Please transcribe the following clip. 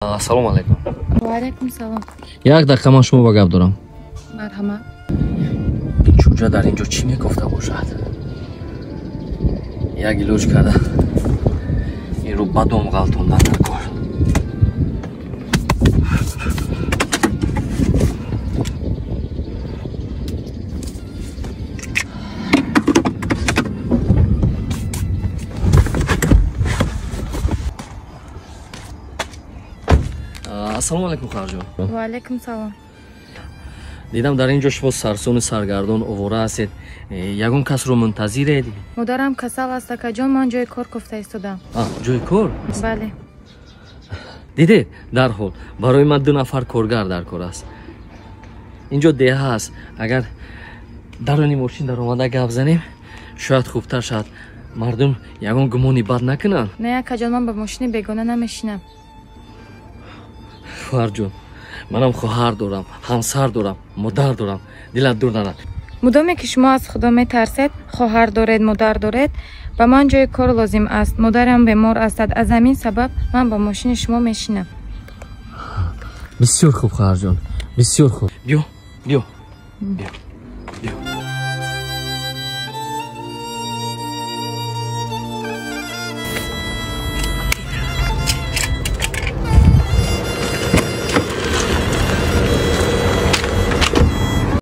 Ассалому алайкум. Ва алайкум салом. Як дақиқа ман шумо ба гап дорам. Марҳамат. Ин чӯҷа дар ин ҷо чӣ мегуфта бошад? Як илоҷ карда инро ба дом ғалтондан дар кор. Ассалому алайкум, хоҳарҷон. Ва алайкум салом. Дидам дар ин ҷо шумо сарсону саргардон овора ҳастед. Ягон касро мунтазиред? Модарам касал аст, акаҷон, ман ҷои кор кофта истодам. Ҷои кор? Бале. Дидед, дарҳол барои ман 2 нафар коргар дар кор аст. Ин ҷо деҳа аст. Агар даруни мошин даромада гап занем, шояд хубтар шавад. Мардум ягон гумони бад накунанд. Не, акаҷон, ман ба мошини бегона намешинам. Хоҳарҷон, манам хоҳар дорам, ҳамсар дорам, модар дорам. Дилат дур нарад. Мудоме ки шумо аз худо метарсед, хоҳар доред, модар доред, ба ман ҷои кор лозим аст. Модарам бемор аст. Аз ҳамин сабаб ман ба мошини шумо мешинам. Бисёр хуб, хоҳарҷон, бисёр хуб. Биё, биё, биё.